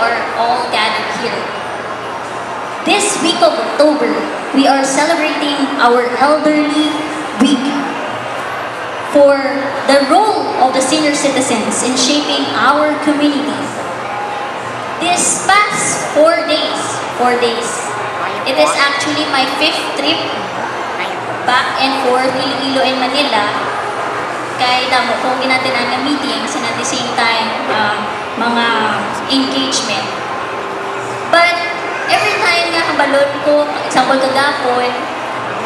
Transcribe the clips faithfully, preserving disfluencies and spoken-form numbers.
are all gathered here. This week of October, we are celebrating our Elderly Week for the role of the senior citizens in shaping our community. This past four days, four days, it is actually my fifth trip back and forth, Iloilo and Manila. Kay damo kong ginatinan nga meetings and at the same time, um, mga engagement. But every time nga kabalon ko, example kagapon,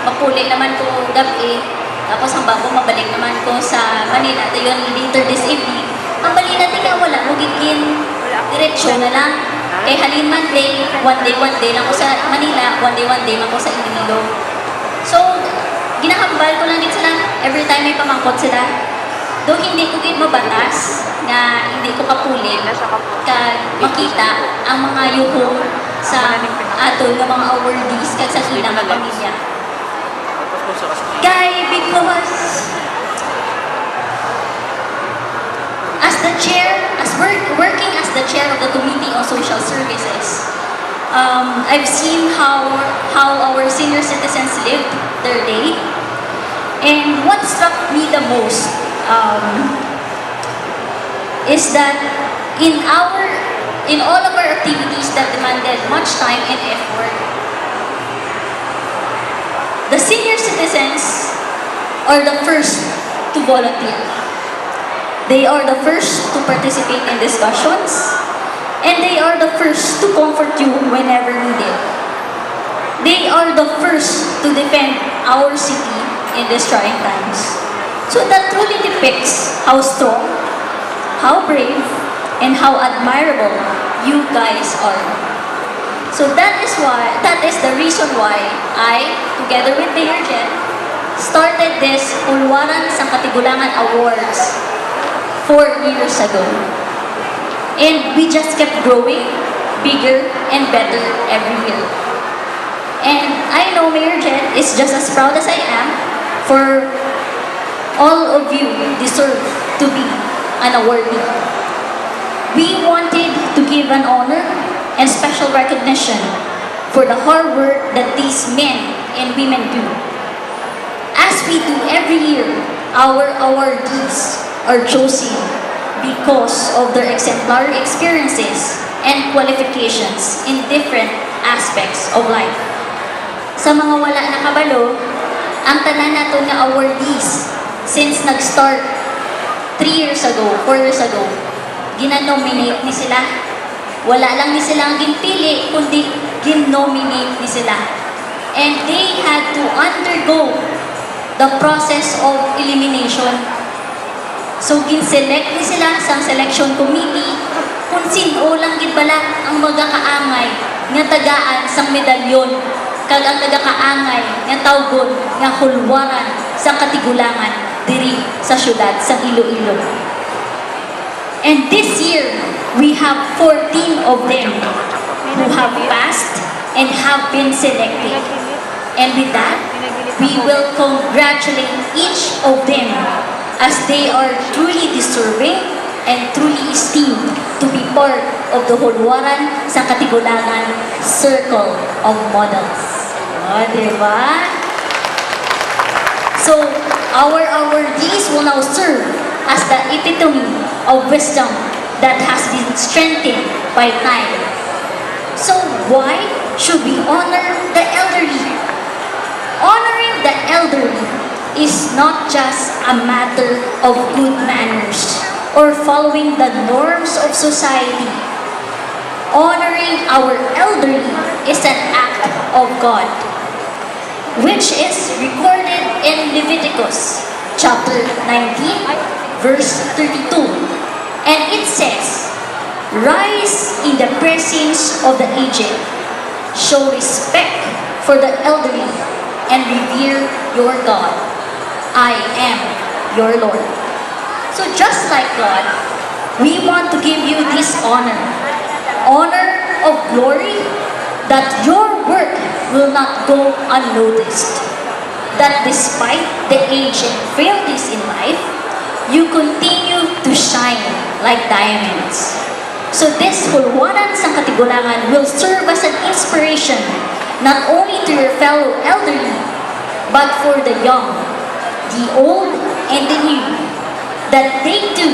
mapuli naman ko gab-i, tapos ang bago mabalik naman ko sa Manila, dayon later this evening, ang balita ti nga wala mo gigin diretso na lang. Kay halin Monday, one day, one day lang ko sa Manila, one day, one day lang ko sa Iloilo. So, ginahambal ko lang gid sila every time may pamangkot sila. Though hindi ko gid mabatas nga hindi ko kapuli kag makita ang mga yuhong sa aton nga mga awardees kag sa ila nga pamilya. Kay because as the chair, as work, working as the chair of the Committee on Social Services, um, I've seen how how our senior citizens live their day. And what struck me the most, um, is that in our in all of our activities that demanded much time and effort, the senior citizens are the first to volunteer. They are the first to participate in discussions, and they are the first to comfort you whenever needed. They are the first to defend our city in these trying times. So that truly depicts how strong, how brave, and how admirable you guys are. So that is why, that is the reason why I, together with Mayor Jen, started this Hulwaran sang Katigulangan Awards four years ago. And we just kept growing bigger and better every year. And I know Mayor Jen is just as proud as I am, for all of you deserve to be an awardee. We wanted to give an honor and special recognition for the hard work that these men and women do. As we do every year, our awardees are chosen because of their exemplary experiences and qualifications in different aspects of life. Sa mga wala nakabalo, ang tanan naton nga awardees since nag-start three years ago, four years ago, gina-nominate ni sila. Wala lang ni sila ang ginpili, kundi gin-nominate ni sila. And they had to undergo the process of elimination. So, gin-select ni sila sang selection committee kung sin-o lang gid bala ang magakaangay nga tagaan sang medalyon kag ang nagakaangay nga tawgon nga hulwaran sang katigulangan diri sa siyudad sang Iloilo. And this year, we have fourteen of them who have passed and have been selected. And with that, we will congratulate each of them as they are truly deserving and truly esteemed to be part of the Hulwaran sang Katigulangan Circle of Models. O, di ba? So, our awardees will now serve as the epitome of wisdom that has been strengthened by time. So, why should we honor the elderly? Honoring the elderly is not just a matter of good manners or following the norms of society. Honoring our elderly is an act of God, which is recorded in Leviticus chapter nineteen, verse thirty-two. And it says, "Rise in the presence of the aged, show respect for the elderly, and revere your God. I am your Lord." So just like God, we want to give you this honor, honor of glory, that your work will not go unnoticed, that despite the age and frailties in life, you continue to shine like diamonds. So this Hulwaran sang Katigulangan will serve as an inspiration not only to your fellow elderly, but for the young, the old, and the new, that they too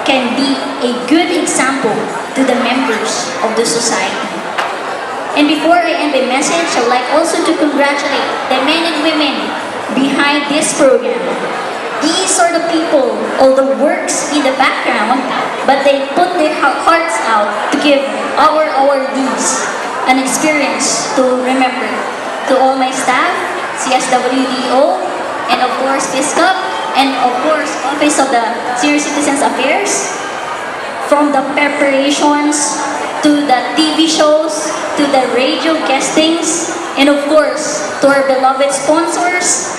can be a good example to the members of the society. And before I end my message, I'd like also to congratulate the men and women behind this program. These are the people, although works in the background, but they put their ha-, hearts out to give our awardees an experience to remember. To all my staff, C S W D O, and of course, FISCUP, and of course, Office of the Senior Citizens Affairs, from the preparations to the T V shows to the radio guestings, and of course, to our beloved sponsors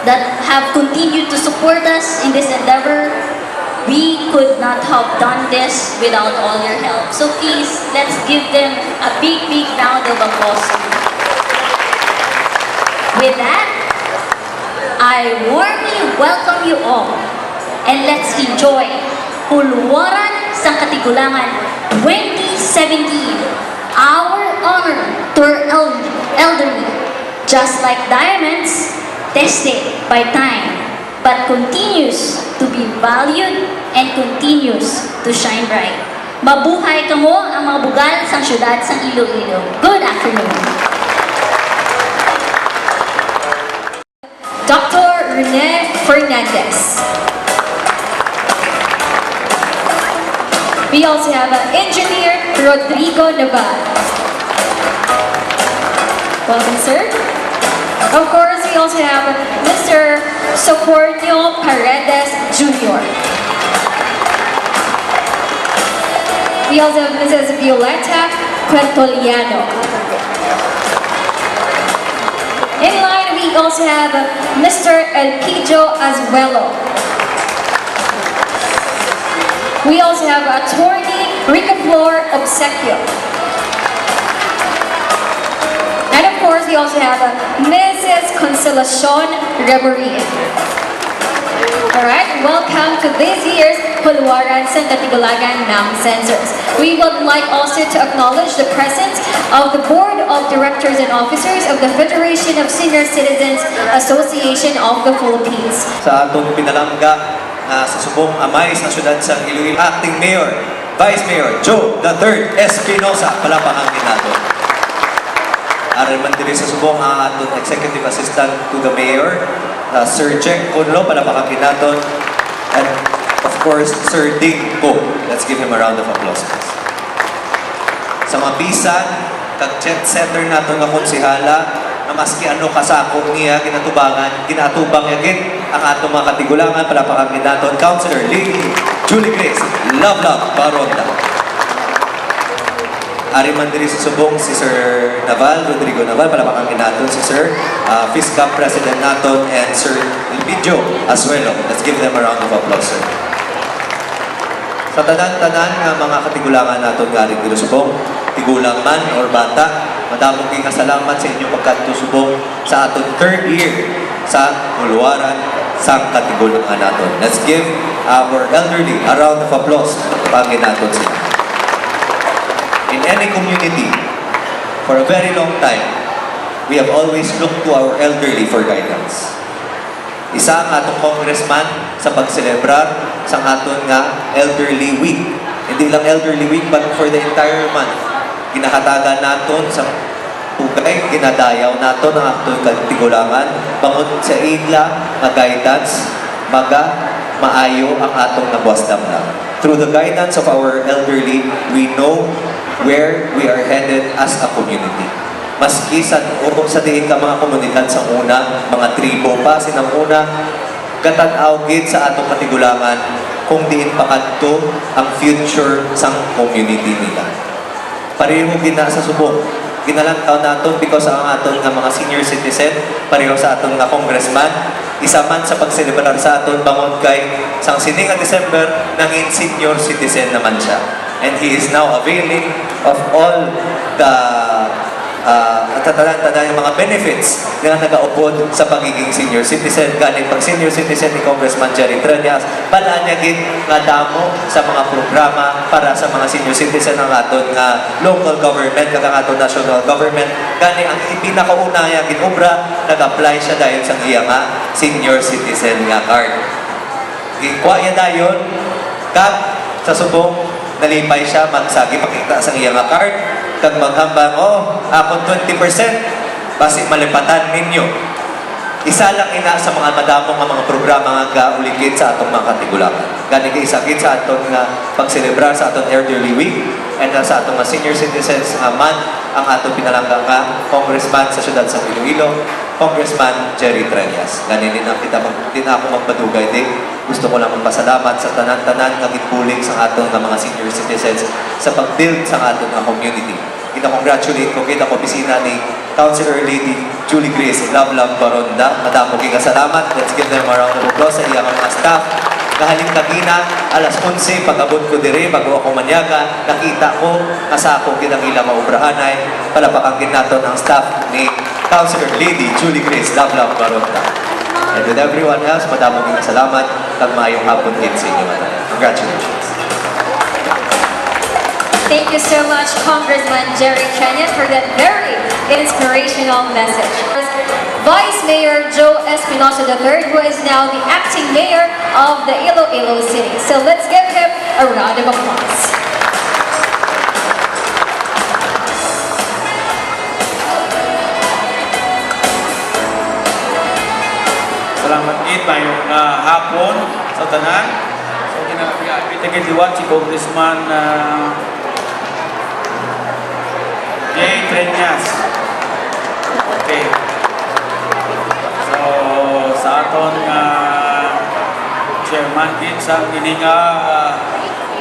that have continued to support us in this endeavor. We could not have done this without all your help. So please, let's give them a big, big round of applause. With that, I warmly welcome you all, and let's enjoy Hulwaran sang Katigulangan twenty seventeen, our honor to our el-, elderly, just like diamonds, tested by time, but continues to be valued and continues to shine bright. Mabuhay kamo ang mga bugal sang siyudad sang Iloilo. Good afternoon. Doctor Rene Fernandez. We also have, uh, Engineer Rodrigo Naval. Welcome, sir. Of course, we also have Mister Socornio Paredes Junior. We also have Missus Violeta Quintoliano. In line, we also have Mister Elpidio Azuelo. We also have Attorney Ricaflor Obsequio. And of course, we also have Missus Consolacion Remorin. All right, welcome to this year's Hulwaran sang Katigulangan ng Census. We would like also to acknowledge the presence of the Board of Directors and Officers of the Federation of Senior Citizens Association of the Philippines. Sa aton pinalangga nga sa subong amay sa siyudad sang Iloilo, Acting Mayor, Vice Mayor Joe the third Espinosa, palakpakan gid naton. Ari man diri sa subong ang aton Executive Assistant to the Mayor, uh, Sir Jack Conlo, palakpakan gid naton. And of course, Sir Ding Go. Let's give him a round of applause, please. Sa mga bisan kag jet setter naton nga konsehala, nga maski ano kasako niya ginatubangan, ginatubang niya gid ang atong mga katigulangan, palakpakan gid naton, Councilor Lily Julie Grace, love, love, Baronda. Ari man diri sa subong si Sir Naval, Rodrigo Naval, palakpakan gid naton si Sir, ah, FISCUP President naton, and Sir Elpidio Azuelo. Let's give them a round of applause, sir. Sa tanan-tanan nga mga katigulangan naton nga ari diri subong, tigulang man or bata, madamo kay nga salamat sa inyong pagkadto subong sa aton third year sa Hulwaran sang Katigulangan naton. Let's give our elderly a round of applause. Pangin naton sila. In any community, for a very long time, we have always looked to our elderly for guidance. Isa ang atong congressman sa pagselebrar sang aton nga Elderly Week. Hindi lang Elderly Week, but for the entire month, ginahatagan naton sa pugay, ginadayaw naton ang aton katigulangan bangod sa ila nga guidance, maga maayo ang atong nabuas damlag. Through the guidance of our elderly, we know where we are headed as a community. Maski sa, o sa diin ka mga komunidad sa una, mga tribo pa, sinang una, gatan-aw gid sa atong katigulangan kung diin pakadto ang future sang community nila. Pareho gid na sa subong, ginalantaw naton because ang aton nga mga senior citizen, pareho sa aton nga congressman, isa man sa pagselebrar sa aton bangod kay sang sini nga December, nangin senior citizen naman siya. And he is now availing of all the ah, at tanan-tanan yung mga benefits nga nagaupod sa pagiging senior citizen. Gani, pag senior citizen ni Congressman Jerry Treñas, balaan niya gid nga damo sa mga programa para sa mga senior citizen ang aton nga local government kag ang aton national government. Gani, ang pinakauna niya ginobra, nag-apply siya dahil sa iya nga senior citizen nga card. Gikuha niya dayon, kag sa subong, nalipay siya, magsagi pakita sa iya nga card, kag maghambal, "Oh, akon twenty percent, basi malipatan ninyo." Isa lang ina sa mga madamo nga mga programa nga gaulikid sa atong mga katigulangan. Gani, isa gid sa aton nga pagselebrar sa aton Elderly Week and sa aton nga Senior Citizens nga Month ang aton pinalangga nga Congressman sa siyudad sa Iloilo, Congressman Jerry Treñas. Gani, di na kita mag-, di na ako magpadugay, di. Gusto ko lang magpasalamat sa tanan-tanan nga ginbulig sa aton nga mga senior citizens sa pag-build sa aton nga community. Gina-congratulate ko gid ang opisina ni Councilor Lady Julie Grace Lablab Baronda. Madamo gid nga salamat. Let's give them a round of applause sa iya nga mga staff. Nga halin kagina, alas onse, pag-abot ko diri, bago ako manyaga, nakita ko nga sa ako gid ang ila maubrahanay. Palapakan gid naton ang staff ni Councilor Lady Julie Grace Lablab Baronda. And with everyone else, madamo gid nga salamat, kag maayong hapon gid sa inyo. Congratulations. Thank you so much, Congressman Jerry Treñas, for that very inspirational message. Vice Mayor Joe Espinosa the third, who is now the acting mayor of the Iloilo City. So let's give him a round of applause. Salamat gid, maayong ah, hapon sa tanan. So, ginaapit-apit na gid liwat si Congressman ah, Jay Treñas. Okay. So, sa aton nga chairman gid sa ini nga ah,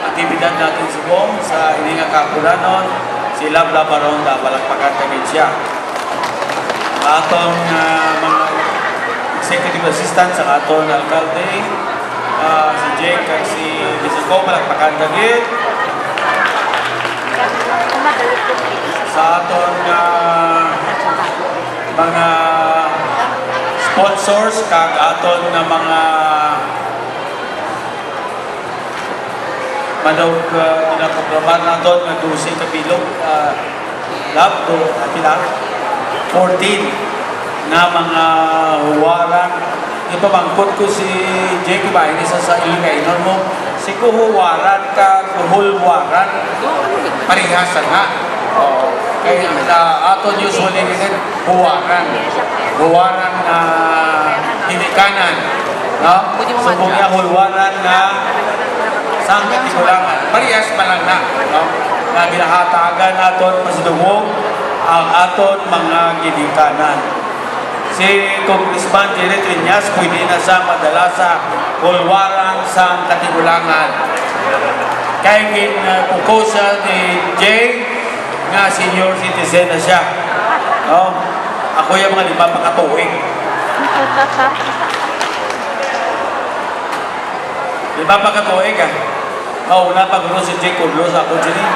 aktibidad naton subong sa ini nga kahapulanon, si Lab Labaronda, palakpakan ta gid siya. Ang aton ah, mga executive assistant sa aton alkalde, ah, si Jake kag si Mister Go, palakpakan ta gid. Sa aton nga mga sponsors kag aton nga mga manog uh, ginaprogramar naton nga dose ka bilog, ah, lab, do, ah, pila? Fourteen na mga huwaran. Ipamangkot ko si Jake ba ini sa sa Ilocano mo. Si ko huwaran ka hulwaran. Parehas na nga. Oh, kay uh, aton usually gid huwaran. Huwaran nga ginikanan. No? Subong niya hulwaran nga sang katigulangan. Parehas man lang na. No? Nga ginahatagan naton pasidungog ang aton mga ginikanan. Si Congressman Jerry Treñas, pwede na sa madala sa hulwaran sang katigulangan. Kay gin uh, puko siya ni Jay nga senior citizen na siya. No? Ako yung mga lima pa ka tuig. Lima pa ka tuig ah. Mauna pa guro si Jay Kudlo sa ako dyan eh.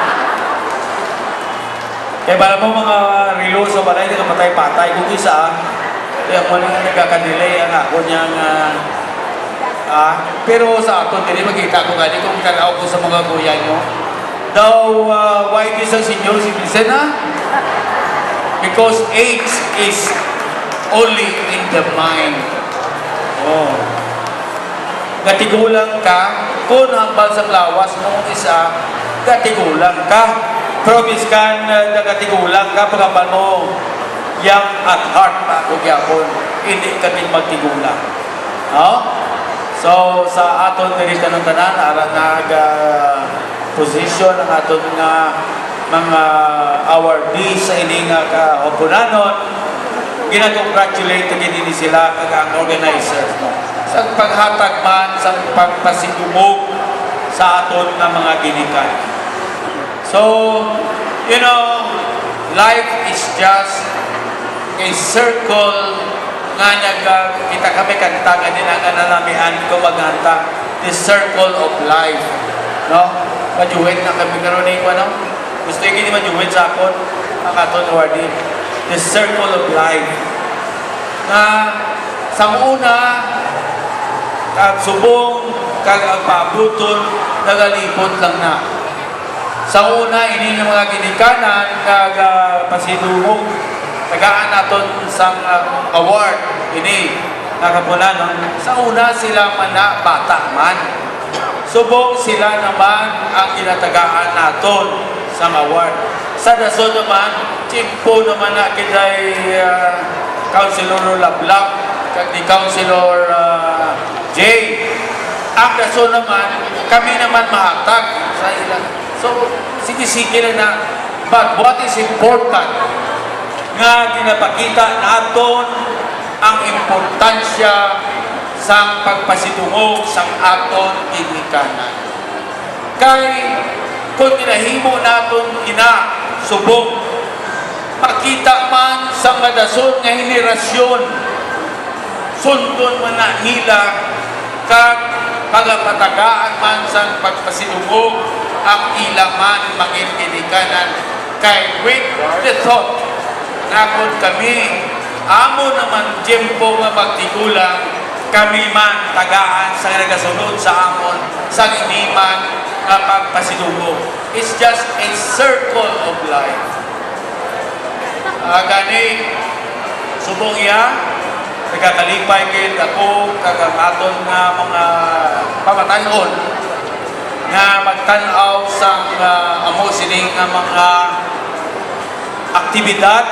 Kaya para mo mga relo sa balay, nagapatay-patay. Kung isa, kaya mo lang nagkakadelay ang ako niyang ah, ah, pero sa aton, dili makita ko gani kung tanaw ko sa mga guya nyo. Daw, uh, why this a senior citizen, ha? Because age is only in the mind. Oh. Gatigulang ka, kung ang bansang lawas mo isa, gatigulang ka. Pero miskan uh, gatigulang ka, pagkambal mo, young at heart pa ako gyapon. Hindi ka din magtigulang. No? So, sa aton diri tanan-tanan, ara nag uh, position ang aton nga mga awardees sa ini nga kahapunanon, gina-congratulate gid ini sila kag ang organizers, no? Sa paghatag man sa pagpasidungog sa aton nga mga ginikanan. So, you know, life is just a circle nga nag uh, kita kami kanta nga din ang analamian ko maghanta, the circle of life, no? Majuwit na kami karon ni ano? Gusto yung gini majuwit sa akon ang aton awardee. The circle of life. Nga sa una, kag subong, kag ang paabuton, nagalibot lang na. Sa una, ini nga mga ginikanan kag, ah, pasidungog, tagaan naton sang, ah, award, ini nga kapunanan. Sa una, sila man na bata man. Subong sila naman ang ginatagaan naton sang award. Sa dason naman, tiyempo naman na kay, ah, Councilor Lablab, kag ni Councilor, ah, Jay. Ang dason naman, kami naman mahatag sa ila. So, sige-sige lang na. But what is important, nga ginapakita naton ang importansya sang pagpasidungog sang aton ginikanan. Kay kung ginahimo naton ina subong, makita man sang madason nga henerasyon, sundon man na nila, kag pagapatagaan man sang pagpasidungog ang ila man mga ginikanan, kay with the thought nga kon kami amo naman tiyempo nga magtigulang, kami man tagaan sa nagasunod sa amon sa ini man nga pagpasidungog. It's just a circle of life. Ah, gani, subong iya, nagakalipay gid ako kag ang aton nga mga pamatayon nga magtan-aw sang, ah, amo sini nga mga aktibidad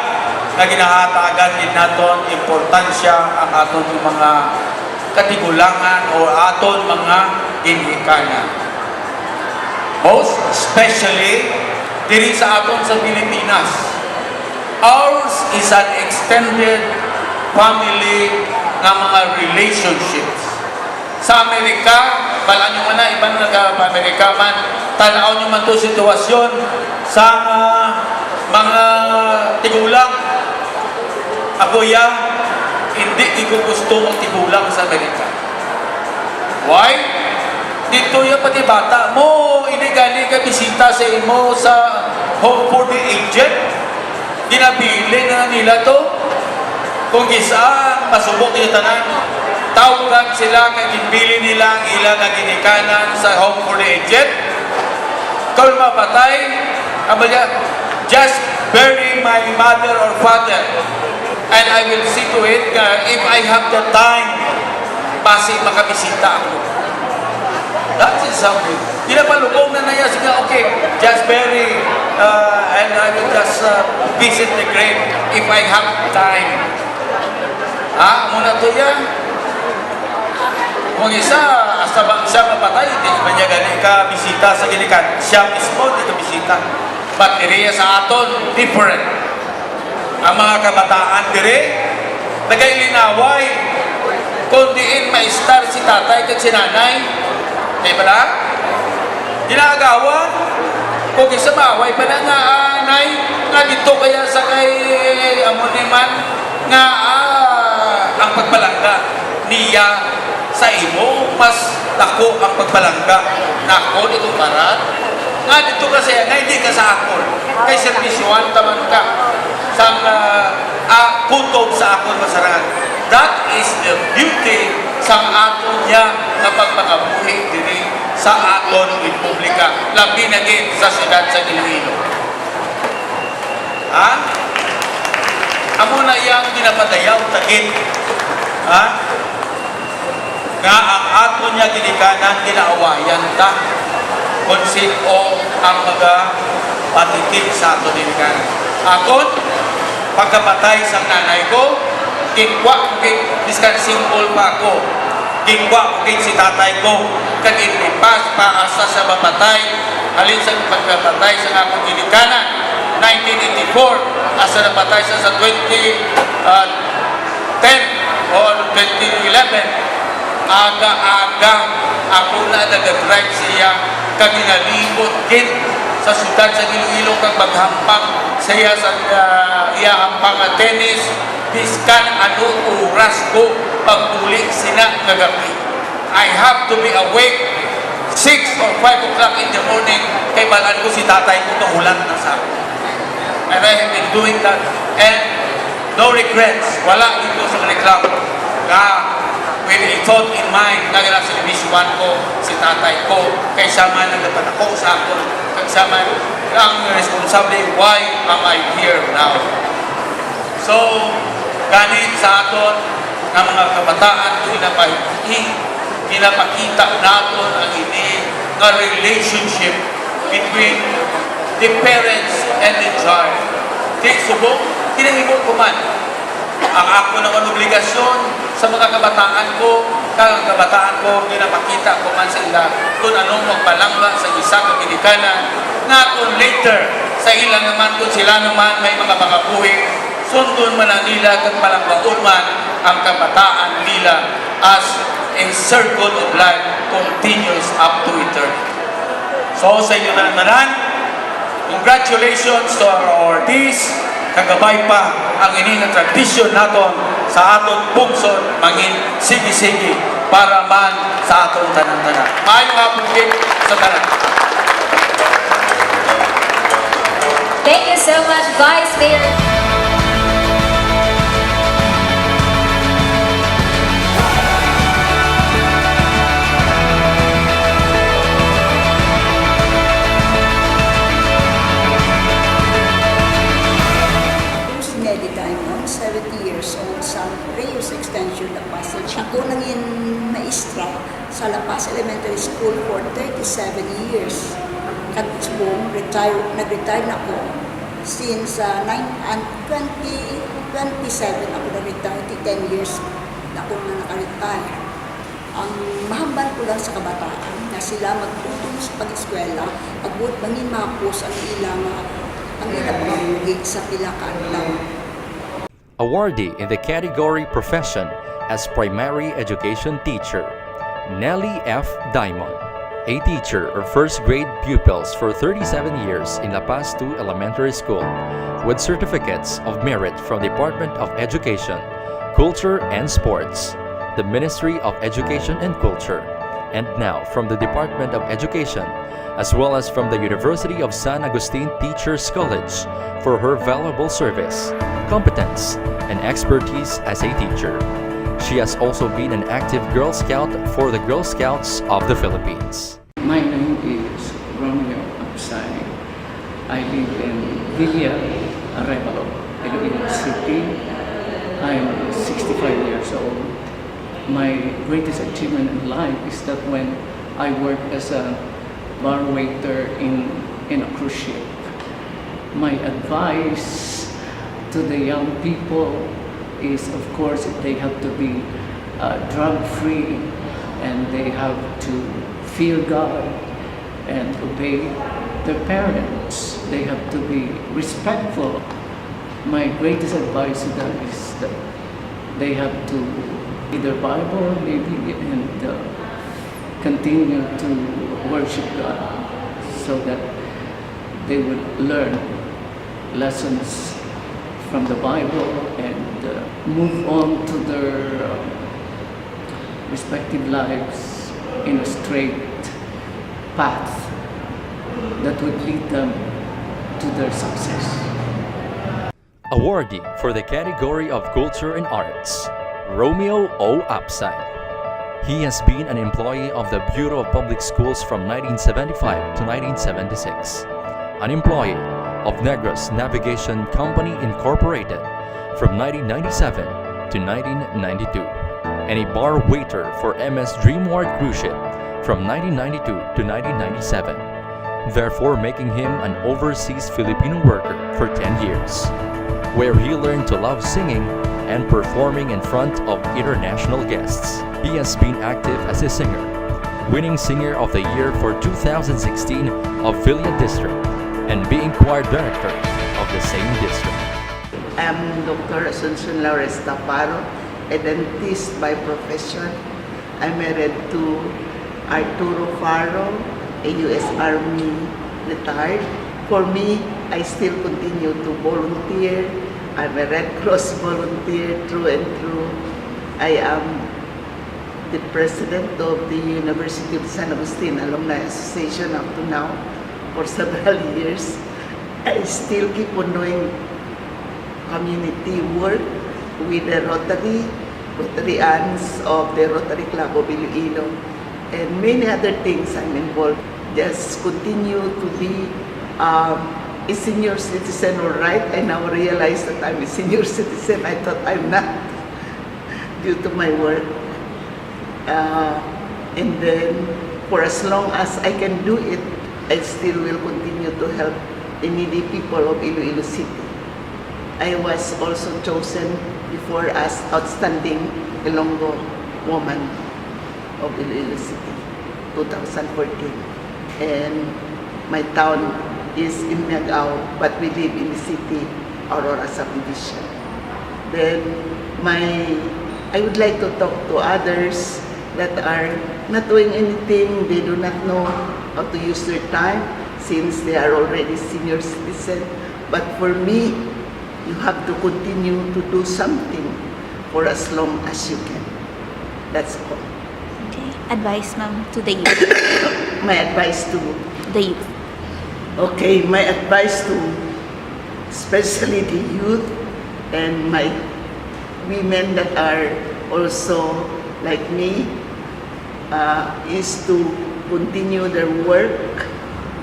nga ginahatagan gid naton importansya ang aton mga katigulangan o aton mga ginikanan. Most especially diri sa aton sa Pilipinas. Ours is an extended family nga mga relationships. Sa Amerika, bal-an nyo man na, iban nga pa-Amerika man, tan-aw nyo man to sitwasyon sa, ah, mga tigulang. Ako, ya, hindi ko gusto magtigulang sa Amerika. Why? Dito yung pati bata mo, hindi gani ka bisita sa imo sa home for the aged. Ginabilin na nila to. Kung kisa, masubok yung tanan. Tawgan sila kay ginbilin nila ang ila nga ginikanan sa home for the aged. Kung mapatay, ang niya, just bury my mother or father. And I will see to it nga if I have the time, basi makabisita ako. That is something. Ginapalubong na niya, sige, okay, just bury, uh, and I will just, uh, visit the grave if I have time. Ha? Amo na to yan. Kung isa, hasta ba siya mapatay, di ba niya gani ka bisita sa ginikan? Siya mismo, di ka bisita. But iriya sa aton, different. Ang mga kabataan dire, nagailinaway kung diin maistar si tatay kag si nanay. Di ba na? Ginaagawan, kung isa maaway pa na nga, ah, nay, nga dito kaya sa kay, amo ni man, nga, ah, ang pagpalangga niya sa imo, mas dako ang pagpalangga nakon ikumparar nga dito ka sa iya, nga hindi ka sa akon. Kay serbisyuhan taman ka sa, ah, ah, kutob sa akon masarangan. That is the beauty sang aton niya nga pagpangabuhi diri sa aton republika, labi na gid sa siyudad sa Iloilo. Ha? Amo na iyang ginapadayaw ta gid. Ha? Nga ang aton niya ginikanan, ginaawayan ta kon sin-o ang magapatitig sa aton ginikanan. Akon, pagkapatay sang nanay ko, ginkwa ko gid, biskan single pa ako, ginkwa ko gid si tatay ko, kag inlipas pa hasta sa mapatay, halin sa pagkapatay sa akon ginikanan, nineteen eighty-four, hasta napatay siya sa twenty, ah, ten or twenty eleven, aga-aga ako na nagadrive siya, kag ginalibot gid sa siyudad sa Iloilo, kag maghampang siya sa, ah, iya hampang nga tennis, biskan ano oras ko pag-uli sina nga gab-i. I have to be awake six or five o'clock in the morning, kay bal-an ko si tatay ko nahulat na sa ako. And I have been doing that. And No regrets. Wala gid ko sa reklamo. Nga, with a thought in mind, nga gina sa division one ko, si tatay ko, kay siya man nagapatako sa akon, kay siya man ang responsable, why am I here now? So, gani sa aton nga mga kabataan, ginapahibati, ginapakita naton ang ini nga relationship between the parents and the child. Di subong, kinahimo ko man. Ang ako naman obligasyon sa mga kabataan ko, kag ang kabataan ko, ginapakita ko man sa ila kung anong magpalangga sa isa ka ginikanan, nga kung later, sa ila naman, kung sila naman may mga pangabuhi, sundon man na nila kag palanggaon man ang kabataan nila as a circle of life continues up to eternity. So, sa inyo na tanan, congratulations to our awardees. Kagabay pa ang ini nga tradisyon naton sa aton pungsod, mangin sige-sige para man sa aton tanan-tanan. Maayong hapon gid sa tanan. Thank you so much, Vice Mayor. Nelly Diamond, seventy years old, San Reyes Extension, La Paz. Ako nangin maestra sa La Paz Elementary School for thirty-seven years. Kag subong retire, nag-retire na ko since uh, nine, and twenty twenty-seven ako nag-retire, ten years na ako na naka-retire. Ang mahambal ko lang sa kabataan nga sila magtutom sa pag-eskwela, agud bangin mahapos ang ila nga ang ila pangabuhi sa pila ka adlaw. Awardee in the category Profession as Primary Education Teacher, Nelly F. Diamond, a teacher of first grade pupils for thirty-seven years in La Paz two Elementary School, with certificates of merit from Department of Education, Culture, and Sports, the Ministry of Education and Culture, and now from the Department of Education, as well as from the University of San Agustin Teachers College, for her valuable service, competence, and expertise as a teacher. She has also been an active Girl Scout for the Girl Scouts of the Philippines. My name is Romeo Absay. I live in Villa Arevalo, Iloilo City. I'm sixty-five years old. My greatest achievement in life is that when I work as a bar waiter in, in a cruise ship, my advice to the young people is, of course, they have to be uh, drug free and they have to fear God and obey their parents. They have to be respectful. My greatest advice to them is that they have to read their Bible, maybe, and uh, continue to worship God so that they would learn lessons from the Bible and uh, move on to their uh, respective lives in a straight path that would lead them to their success. Awardee for the category of Culture and Arts, Romeo O. Apsay. He has been an employee of the Bureau of Public Schools from nineteen seventy-five to nineteen seventy-six, an employee of Negros Navigation Company Incorporated from nineteen ninety-seven to nineteen ninety-two, and a bar waiter for M S Dreamward Cruise Ship from nineteen ninety-two to nineteen ninety-seven, therefore making him an overseas Filipino worker for ten years, where he learned to love singing and performing in front of international guests. He has been active as a singer, winning Singer of the Year for two thousand sixteen of Villa District and being choir director of the same district. I'm Doctor Asuncion Lauresta Faro, a dentist by profession. I'm married to Arturo Faro, a U S Army retired. For me, I still continue to volunteer. I'm a Red Cross volunteer through and through. I am the president of the University of San Agustin Alumni Association up to now for several years. I still keep on doing community work with the Rotary, Rotarians of the Rotary Club of Iloilo, and many other things I'm involved. Just continue to be um, a senior citizen, all right? I now realize that I'm a senior citizen. I thought I'm not due to my work. Uh, and then, for as long as I can do it, I still will continue to help the needy people of Iloilo City. I was also chosen before as Outstanding Ilonggo Woman of Iloilo City, two thousand fourteen. And my town is in Miagao, but we live in the city, Aurora Subdivision. Then, my, I would like to talk to others that are not doing anything, they do not know how to use their time since they are already senior citizen. But for me, you have to continue to do something for as long as you can. That's all. Okay. Advice, ma'am, to the youth. My advice to The youth. Okay, my advice to especially the youth and my women that are also like me uh, is to continue their work,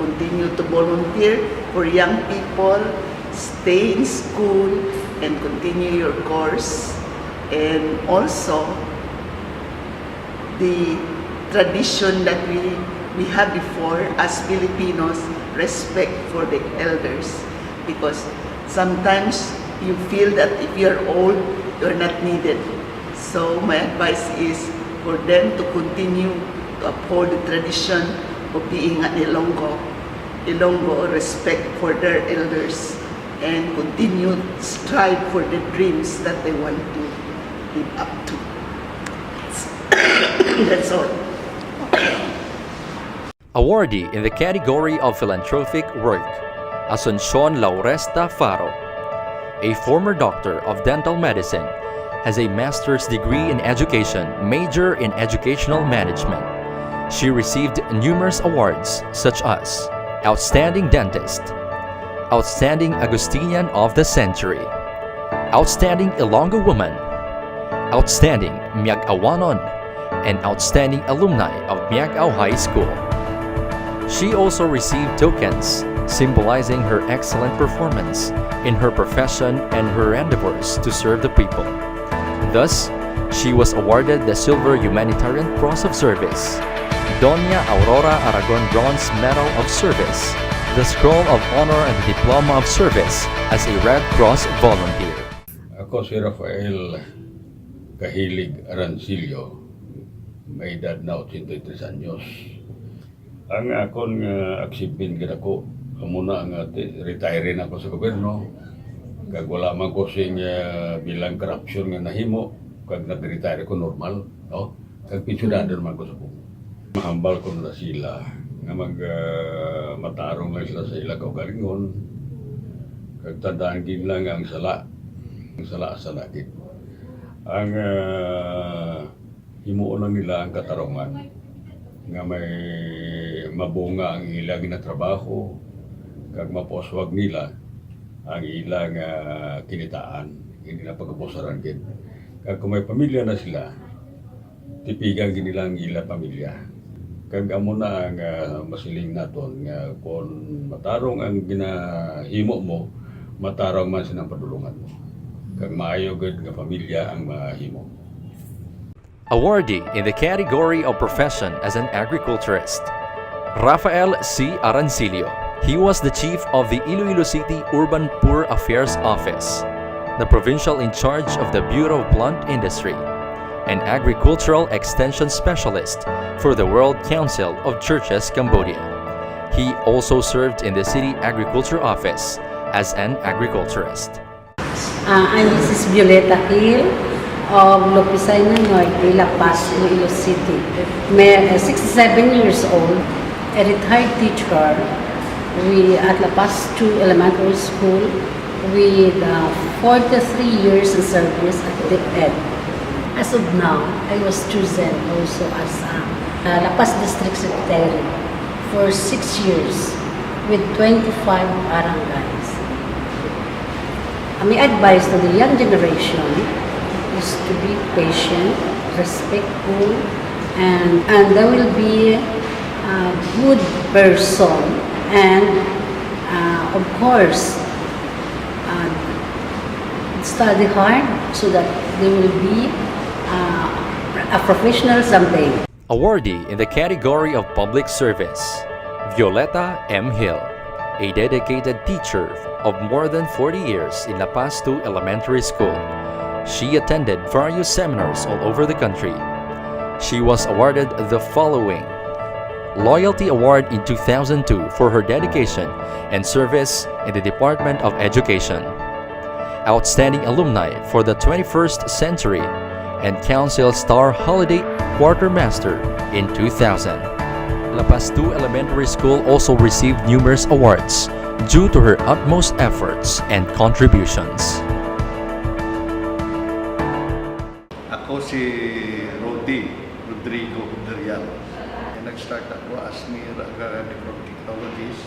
continue to volunteer for young people, stay in school, and continue your course. And also, the tradition that we we have before as Filipinos, respect for the elders, because sometimes you feel that if you're old, you're not needed. So my advice is for them to continue to uphold the tradition of being an Ilonggo, Ilonggo, respect for their elders, and continue strive for the dreams that they want to live up to. That's all. Awardee in the category of philanthropic work, Asuncion Lauresta Faro, a former doctor of dental medicine, has a master's degree in education, major in educational management. She received numerous awards such as Outstanding Dentist, Outstanding Augustinian of the Century, Outstanding Ilonggo Woman, Outstanding Miag-awanon, and Outstanding Alumni of Miag-ao High School. She also received tokens symbolizing her excellent performance in her profession and her endeavors to serve the people. Thus, she was awarded the Silver Humanitarian Cross of Service, Doña Aurora Aragon Bronze Medal of Service, the Scroll of Honor and the Diploma of Service as a Red Cross volunteer. Ako si Rafael Kahilig Arancillo, may edad na ochenta y tres anyos. Ang akon nga achievement gid ako, amo na nga ti-, retire na ako sa gobyerno. Kag wala man ko sing ah, bilang corruption nga nahimo, kag nag-retire ko normal, no? Kag pensyonado naman ko sa Pogo. Mahambal ko na sila nga mag ah, matarong lang sila sa ila kaugalingon. Kag tandaan gid lang nga ang sala, ang sala sa lagid. Ang ah, himuon lang nila ang katarungan nga may mabunga ang ila ginatrabaho kag mapauswag nila ang ila nga kinitaan, hindi na pagapusaran gid. Kag kung may pamilya na sila, tipigan gid nila ang ila pamilya. Kag amo na ang ah, masiling naton nga kon matarong ang ginahimo mo, matarong man sing padulungan mo. Kag maayo gid nga pamilya ang mahimo. Awardee in the category of profession as an agriculturist, Rafael C. Arancillo. He was the chief of the Iloilo City Urban Poor Affairs Office, the provincial in charge of the Bureau of Plant Industry, and agricultural extension specialist for the World Council of Churches Cambodia. He also served in the city agriculture office as an agriculturist. Uh, I'm Missus Violeta Hill of Lopisay na Norte, La Paz, Iloilo City. May, uh, sixty-seven years old, a retired teacher with, at La Paz two Elementary School with uh, forty-three years in service at the ed. As of now, I was chosen also as a uh, La Paz District Secretary for six years with twenty-five barangays. My advice to the young generation is to be patient, respectful, and, and they will be a good person. And, uh, of course, uh, study hard so that they will be, uh, a professional someday. Awardee in the category of public service, Violeta M. Hill, a dedicated teacher of more than forty years in La Paz Two Elementary School. She attended various seminars all over the country. She was awarded the following: Loyalty Award in two thousand two for her dedication and service in the Department of Education. Outstanding Alumni for the twenty-first Century, and Council Star Holiday Quartermaster in two thousand. La Paz Two Elementary School also received numerous awards due to her utmost efforts and contributions. Ako si Rudy Rodrigo Huderial. Nag-start ako as Mayor Agrarian Reform Technologist.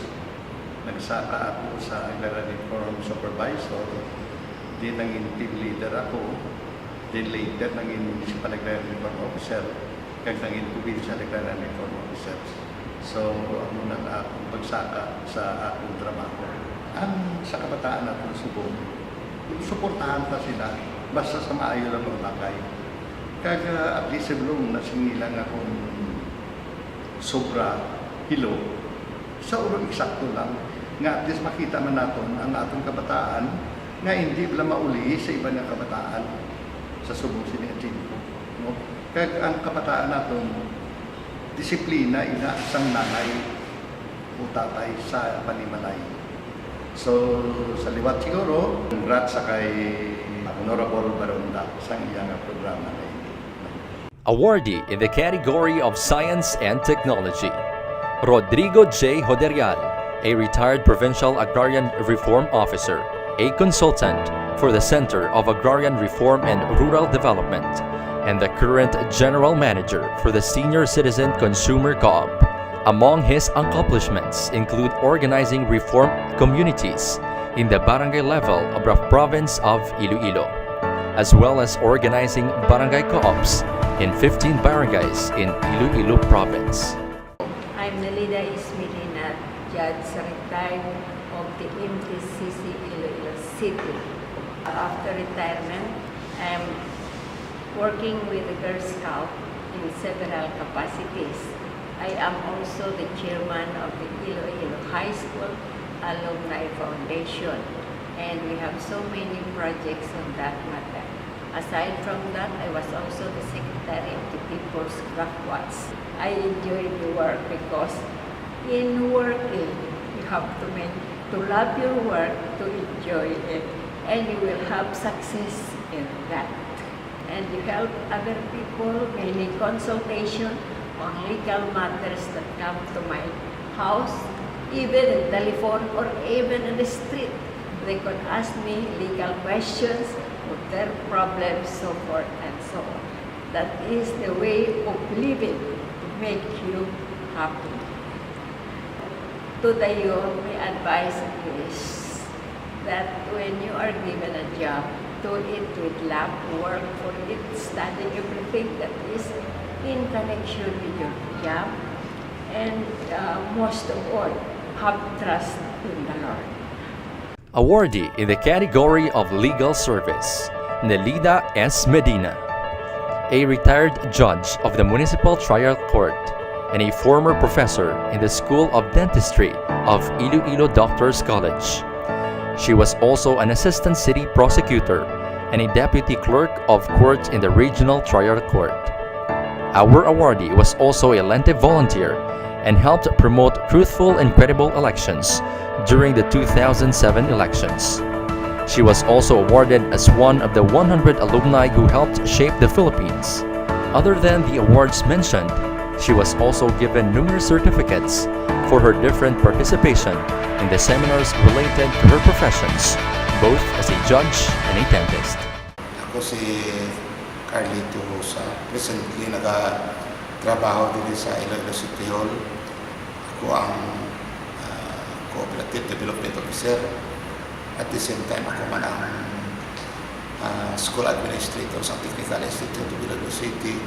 Nagsaka ako sa Agrarian Reform Supervisor. Di nangin team leader ako. Then later, nangin Municipal Agrarian Reform Officer. Kag nangin Provincial Agrarian Reform Officer. So, amo na ang akong pagsaka sa akong trabaho. Ang sa kabataan naton subong, suportahan ta sila basta sa maayo lang mga bagay. Kag, ah, at least, long na sing nila nga kung sobra hilo, sa ulo eksakto lang, nga at least makita man naton ang aton kabataan nga hindi bala mauli sa iban nga kabataan sa subong sini nga tiyempo, no? Kag ang kabataan naton, disiplina ina sang nanay o tatay sa panimalay. So, sa liwat siguro, congrats sa kay Honorable Baronda sa iyang programa na ini. Awardee in the category of Science and Technology, Rodrigo J. Hoderial, a retired Provincial Agrarian Reform Officer, a consultant for the Center of Agrarian Reform and Rural Development, and the current General Manager for the Senior Citizen Consumer Co-op. Among his accomplishments include organizing reform communities in the barangay level of the province of Iloilo, as well as organizing barangay co-ops in fifteen barangays in Iloilo Province. I'm Nelida Ismelina, judge retired of the M T C C Iloilo City. After retirement, I'm working with the Girl Scout in several capacities. I am also the chairman of the Iloilo High School Alumni Foundation, and we have so many projects on that matter. Aside from that, I was also the secretary of the People's Craft Watch. I enjoy the work because in working, you have to make, to love your work, to enjoy it, and you will have success in that. And you help other people, meaning consultation on legal matters that come to my house, even in telephone or even in the street. They could ask me legal questions of their problems, so forth and so on. That is the way of living to make you happy. To the youth, my advice is that when you are given a job, do it with love, work for it, study everything that is in connection with your job, and, uh, most of all, have trust in the Lord. Awardee in the category of Legal Service, Nelida S. Medina, a retired judge of the Municipal Trial Court and a former professor in the School of Dentistry of Iloilo Doctors College. She was also an assistant city prosecutor and a deputy clerk of court in the Regional Trial Court. Our awardee was also a lengthy volunteer and helped promote truthful and credible elections during the two thousand seven elections. She was also awarded as one of the one hundred alumni who helped shape the Philippines. Other than the awards mentioned, she was also given numerous certificates for her different participation in the seminars related to her professions, both as a judge and a dentist. Ako si Carlito Rosa. Presently, nagatrabaho diri sa Iloilo City Hall. Ako ang, ah, Cooperative Development Officer. At the same time, ako man ang ah, school administrator sa Technical Institute of Iloilo City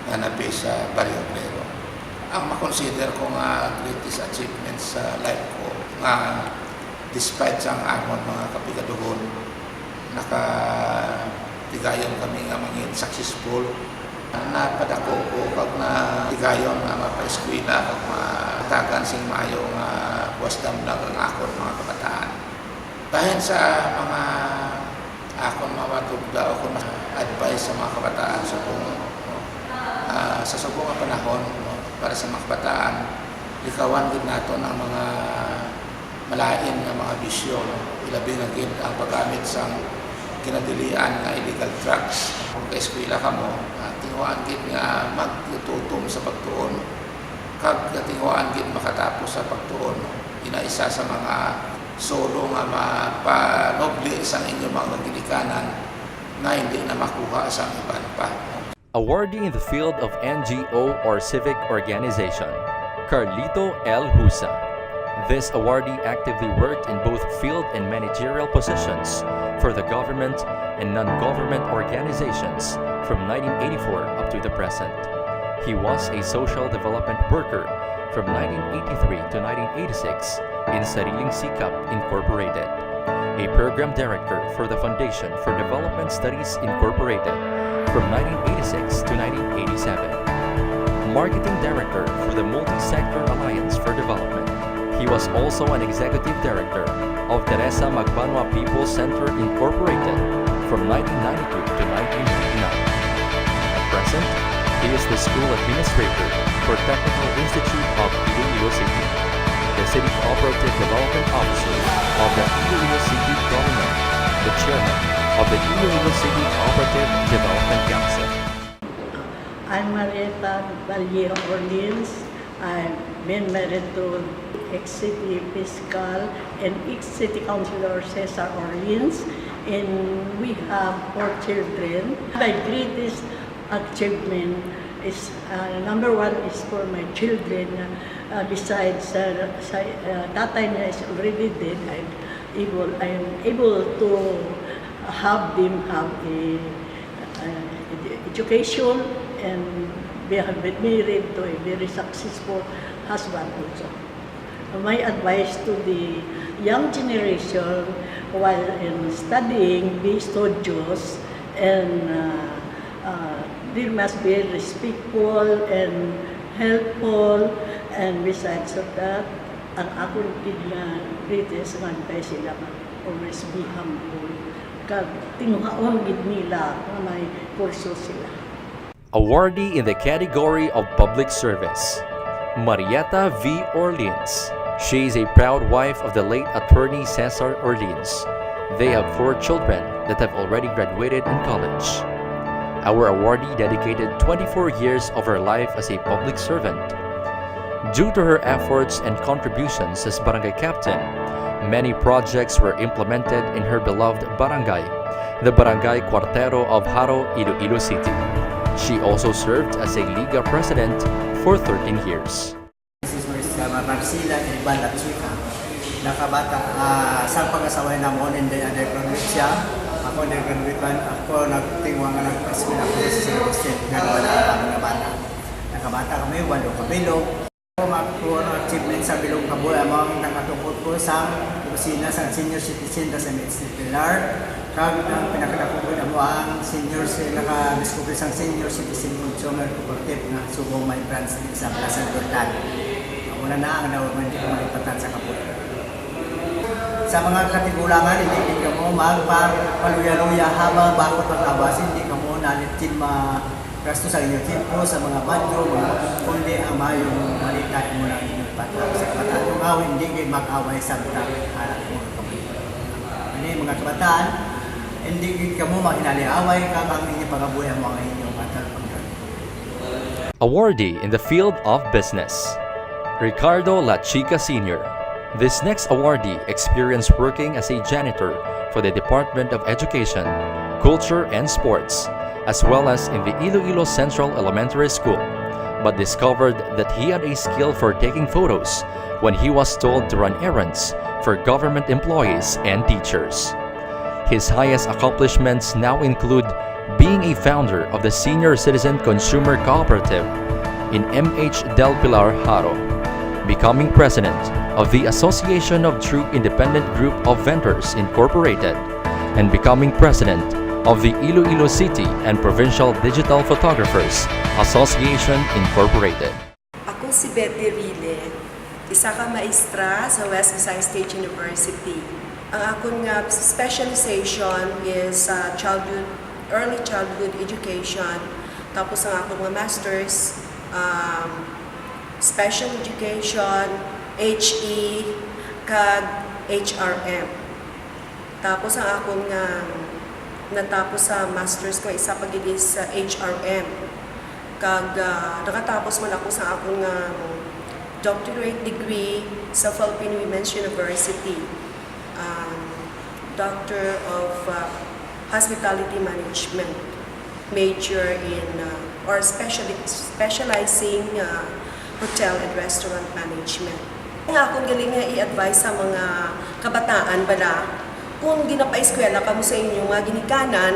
nga napi sa Barrio Obrero. Ang makonsider ko nga greatest achievement sa life ko nga despite sang amon mga kapigaduhon, nakatigayon kami nga mangin successful. Napadako ko kag natigayon nga mapaeskwela kag matagan sing maayo nga puas damlag ang akon mga kabataan. Bahin sa mga akon mga matugda o kung advice sa mga kabataan subong, no? Ah, sa subong nga panahon, no? Para sa mga kabataan, likawan gid naton ang mga malain nga mga bisyo, no? Ilabi na gid ang paggamit sang kinadilian nga illegal drugs. Kung kaeskwela kamo, ah, tinguhaan gid nga magtutom sa pagtuon, kag tinguhaan gid makatapos sa pagtuon, no? Ina isa sa mga solo nga mapanubli sang inyo mga ginikanan nga hindi na makuha sang iban pa. Awardee in the field of N G O or civic organization, Carlito L. Husa. This awardee actively worked in both field and managerial positions for the government and non-government organizations from nineteen eighty-four up to the present. He was a social development worker from nineteen eighty-three to nineteen eighty-six in Sariling Sikap Incorporated, a program director for the Foundation for Development Studies Incorporated from nineteen eighty-six to nineteen eighty-seven, marketing director for the Multi-Sector Alliance for Development. He was also an executive director of Teresa Magbanua People's Center Incorporated from nineteen ninety-two to nineteen ninety-nine. At present, he is the school administrator for Technical Institute of Iloilo City, the City Cooperative Development Officer of the Iloilo City Government, the chairman of the Iloilo City Cooperative Development Council. I'm Marietta Vallejo Orleans. I've been married to ex-city fiscal and ex-city councilor Cesar Orleans, and we have four children. My greatest achievement is, uh, number one is for my children. Uh, besides, uh, sa, uh, tatay niya is already dead, I'm able, I'm able to have them have a, uh, ed-, education and they have been married to a very successful husband also. My advice to the young generation, while in studying, be studious and, uh, uh, they must be respectful and helpful, and besides of that, ang akon gid nga greatest nga advice sila nga always be humble kag tinguhaon gid nila nga may kurso sila. Awardee in the category of public service, Marietta V. Orleans. She is a proud wife of the late attorney Cesar Orleans. They have four children that have already graduated in college. Our awardee dedicated twenty-four years of her life as a public servant. Due to her efforts and contributions as barangay captain, many projects were implemented in her beloved barangay, the Barangay Cuartero of Jaro, Iloilo City. She also served as a Liga president for thirteen years. This is Miss Marcela Iban Lachica. Nakabata, ah, sang pangasawa namon, hindi undergraduate siya. Ako undergraduate man, ako nagtingwa nga nagpa-eskwela ako sa San Agustin, nga wala ang mga bata. Nakabata kami, walo ka bilog. Ang ako ang achievement sa bilog nga buhay, amo ang nakatungkod ko sa opisina sa senior citizen sa M H C Pilar. Kag ang pinakadako gid amo ang senior ci-, naka-discover sang senior citizen consumer cooperative nga subong may branch din sa Plaza Libertad. Amo na na ang daw man di ko malipatan sa kabuhi. Sa mga katigulangan, hindi gid kamo magpaluya-luya habang bakod ang awas, hindi kamo nalitin ma-, gasto sa inyo tiyempo sa mga badyo, mga, kundi ang maayong balita imo lang inyo ipatag sa kabataan. Tungaw, hindi gid mag-away sa mga anak mo. Ani, mga kabataan, hindi gid kamo maghinaliaway, kag ang inyo pangabuhi amo ang inyong atal pagdali. Awardee in the field of business, Ricardo Lachica Senior. This next awardee experienced working as a janitor for the Department of Education, Culture, and Sports, as well as in the Iloilo Central Elementary School, but discovered that he had a skill for taking photos when he was told to run errands for government employees and teachers. His highest accomplishments now include being a founder of the Senior Citizen Consumer Cooperative in M H Del Pilar, Jaro, becoming president of the Association of True Independent Group of Vendors Incorporated, and becoming president of the Iloilo City and Provincial Digital Photographers Association Incorporated. Ako si Betty Rile, isa ka maestra sa West Visayas State University. Ang akon nga specialization is sa childhood, early childhood education. Tapos ang akon nga masters, um, special education, H E, kag H R M. Tapos ang akon nga natapos sa masters ko, isa pa gid is sa H R M. Kag ah, nakatapos man ako sa akon nga doctorate degree sa Philippine Women's University, um, Doctor of uh, Hospitality Management, major in uh, or speciali- specializing uh, hotel and restaurant management. Ang akon gali nga i-advise sa mga kabataan bala, kung ginapaeskwela kamo sa inyo nga ginikanan,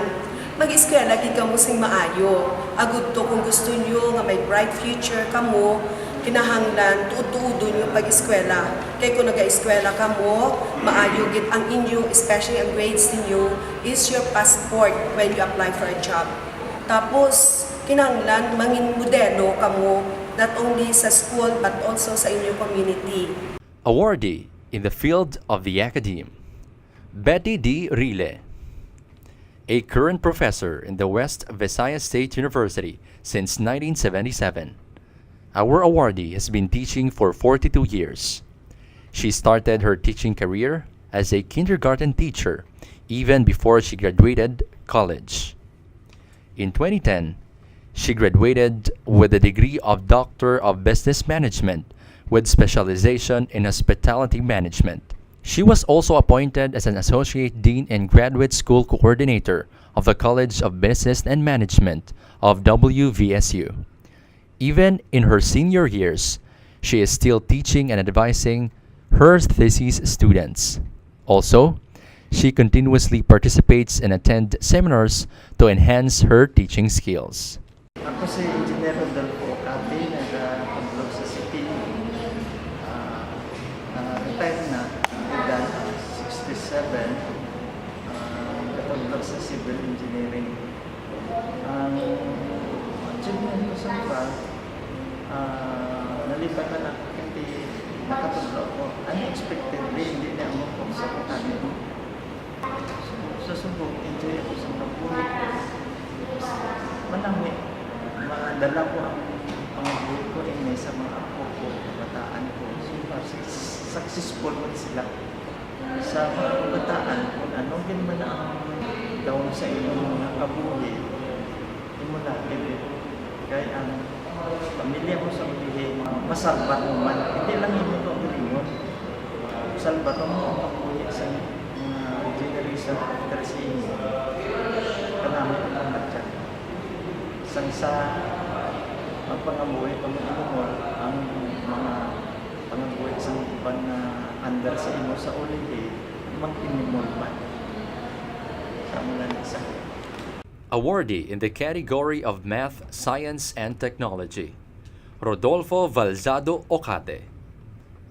mag-eskwela gid kamo sing maayo. Agud to kung gusto nyo nga may bright future kamo, kinahanglan tuod-tuodon yung pag-eskwela. Kay kung nag-eskwela kamo, maayo gid ang inyo, especially ang grades ninyo is your passport when you apply for a job. Tapos, kinahanglan mangin modelo kamo not only sa school but also sa inyo community. Awardee in the field of the academe, Betty D. Rile, a current professor in the West Visayas State University since nineteen seventy-seven. Our awardee has been teaching for forty-two years. She started her teaching career as a kindergarten teacher even before she graduated college. In twenty ten, she graduated with the degree of Doctor of Business Management with specialization in hospitality management. She was also appointed as an associate dean and graduate school coordinator of the College of Business and Management of W V S U. Even in her senior years, she is still teaching and advising her thesis students. Also, she continuously participates and attends seminars to enhance her teaching skills. Ako si Engineer Rodolfo Ocate, nagakablo sa C P E. Ah, ah, retired na, edad sixty-seven. Ah, nagakablo sa civil engineering. Ang achievement ko sa pa, ah, nalipat na lang, hindi nakatudlo ako. Unexpectedly, hindi na ako sa kakanin. Sa Subo, enjoy ako sa kabuhi ko. Manami, madala ko ang pangabuhi ko ini sa mga apo ko, kabataan ko. So, successful man sila. Sa mga kabataan, kung ano gid man ang down sa inyong mga kabuhi, imo na gid. Kay ang pamilya mo sa ulihi, masalba mo man. Hindi lang imo to ang galingon. Salba to mo ang pamilya sa mga generation after sa imo. Kanami ang pamilya. Sang sa ang pangabuhi, pag-umor, ang mga pangabuhi sa iban na under sa imo sa ulihi, magtinimol man. Sa mga isa. Awardee in the category of Math, Science, and Technology, Rodolfo Valzado Ocate.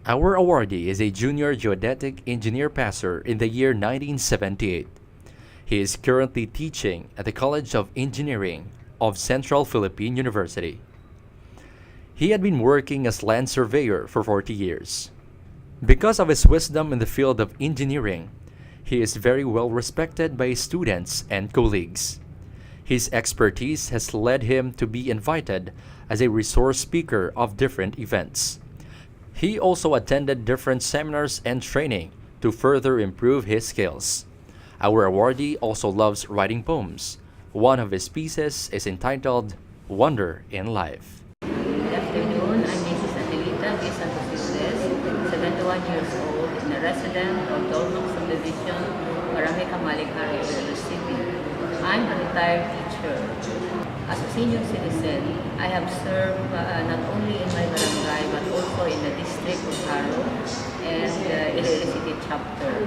Our awardee is a junior geodetic engineer passer in the year nineteen seventy-eight. He is currently teaching at the College of Engineering of Central Philippine University. He had been working as land surveyor for forty years. Because of his wisdom in the field of engineering, he is very well respected by his students and colleagues. His expertise has led him to be invited as a resource speaker of different events. He also attended different seminars and training to further improve his skills. Our awardee also loves writing poems. One of his pieces is entitled Wonder in Life. Good afternoon. I'm Missus Adelita V. Santos Flores, seventy-one years old, and a resident of Dolmoc Subdivision, Barangay Kamalig, Jaro, Iloilo City. I'm a retired teacher. As a senior citizen, I have served uh, not only in my barangay but also in the district of Jaro and uh, Iloilo City. Chapter.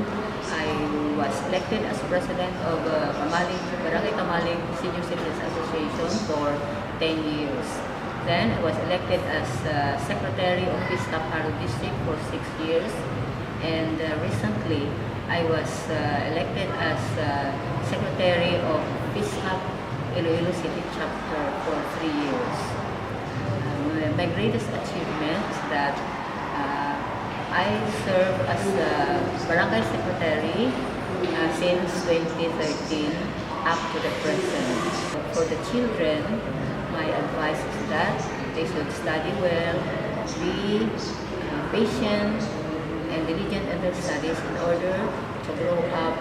I was elected as president of uh, Kamalig, Barangay Kamalig Senior Citizens Association for ten years. Then I was elected as uh, secretary of Fiskap Jaro District for six years. And uh, recently, I was uh, elected as uh, secretary of Fiskap Iloilo City Chapter for three years. Uh, my greatest achievement is that uh, I serve as a barangay secretary uh, since twenty thirteen up to the present. For the children, my advice is that they should study well, be uh, patient, and diligent in their studies in order to grow up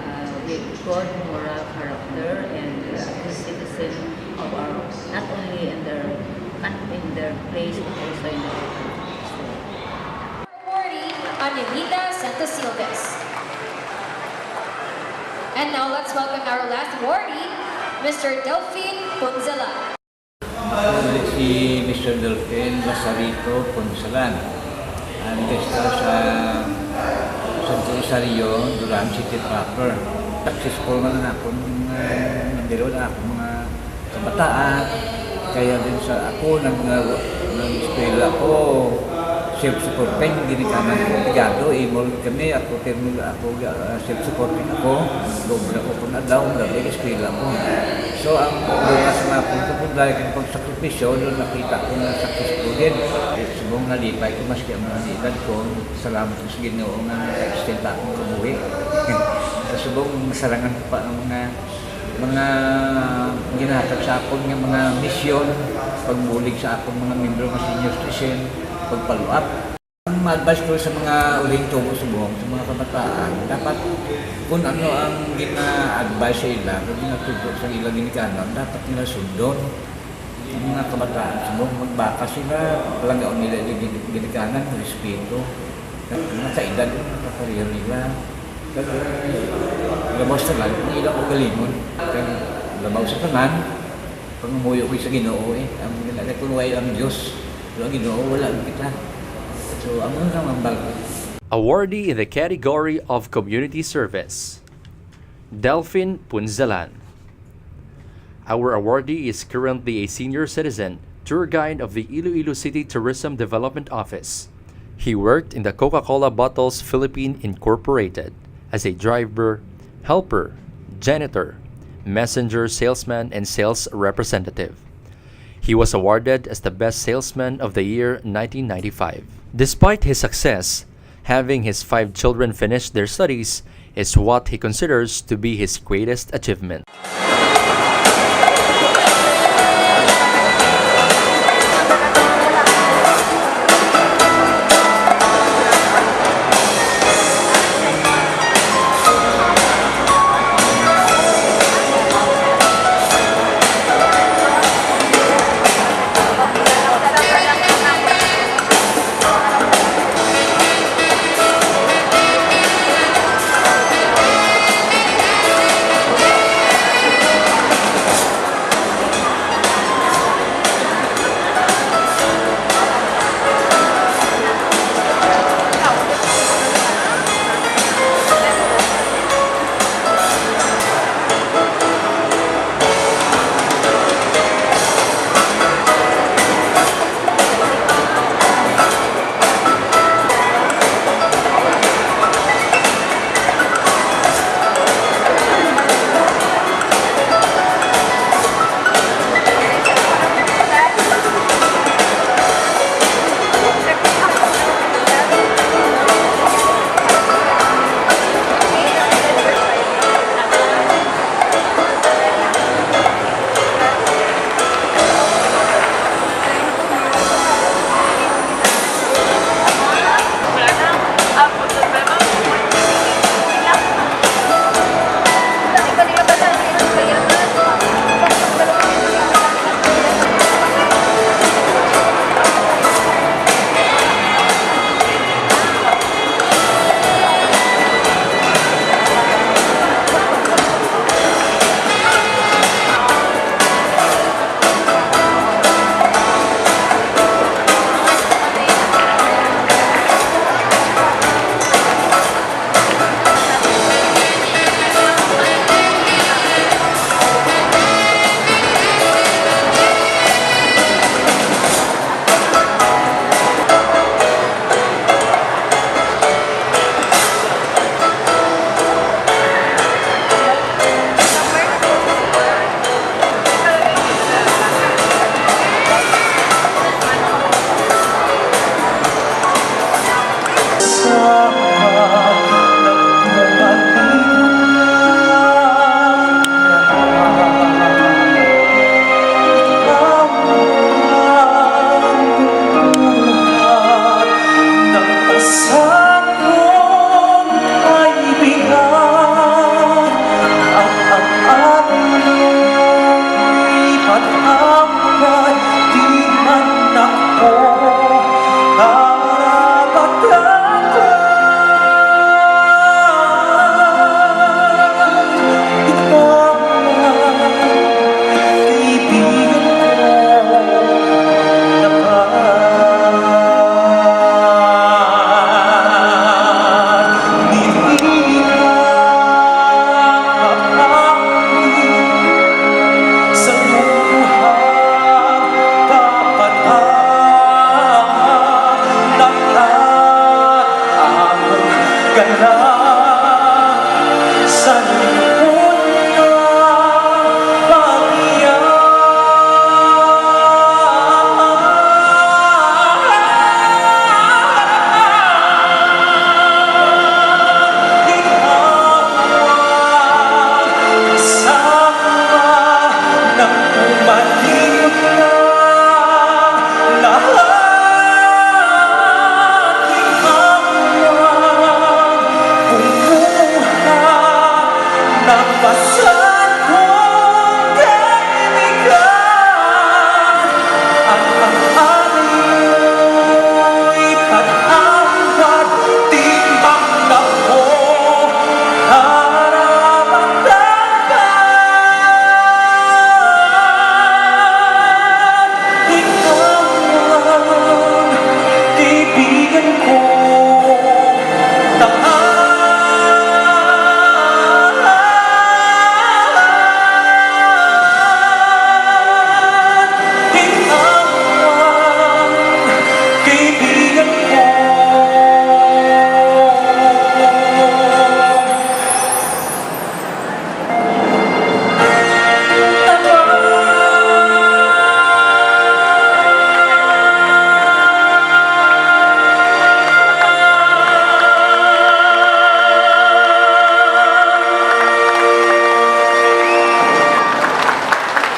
uh, with good moral character and uh, good citizen of our, not only in their coun- in their place but also in the world. Awardee, Anelita Santos Silves. And now let's welcome our last awardee, Mister Delfin Punzalan. Si Mister Delfin Lazarito Punzalan, ang guest sa Santo Rosario, Duran City proper. Successful man ang akon uh, nandiro na akong mga kabataan. Kaya din sa ako, nag, nag-eskwela ko, self-supporting, ginikanan ko, pigado, imo kami, ako, pero ako, uh, self-supporting ako, doble ko kung adlaw, ang gabi, eskwela ko. So, ang oras nga akong kapudlay, kag pagsakripisyo, doon nakita ko na successful din. Eh, subong nalipay ko, maski ang mga edad ko, salamat ko sa Ginoo nga naka-extend pa akong kabuhi. Sa subong, masarangan ko pa ang mga mga ginahatag sa akon nga mga misyon, pagbulig sa akon mga membro nga senior citizen, pag-follow up. Ang ma-advise ko sa mga uling tubo subong, sa mga kabataan, dapat kung ano ang gina-advise sa ila, kung ginatubo sa ila ginikanan, dapat nila sundon. Ang mga kabataan subong, magbaka sila, palagaon nila yung gin- ginikanan, respeto. Ang mga kaedad, ang mga kapareho nila. Kag labaw sa tanan, ang ilang ugalingon. Kag labaw sa tanan, pangamuyo ko sa Ginoo eh. Ang ginala ko way ang Diyos. Pero ang Ginoo, wala ang kita. So, amo na lang ang balak. Awardee in the category of Community Service, Delfin Punzalan. Our awardee is currently a senior citizen tour guide of the Iloilo City Tourism Development Office. He worked in the Coca-Cola Bottles Philippine Incorporated as a driver, helper, janitor, messenger salesman, and sales representative. He was awarded as the Best Salesman of the Year nineteen ninety-five. Despite his success, having his five children finish their studies is what he considers to be his greatest achievement.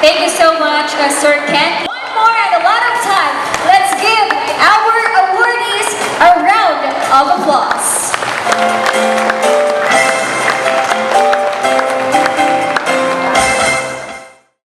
Thank you so much, uh, Sir Kent.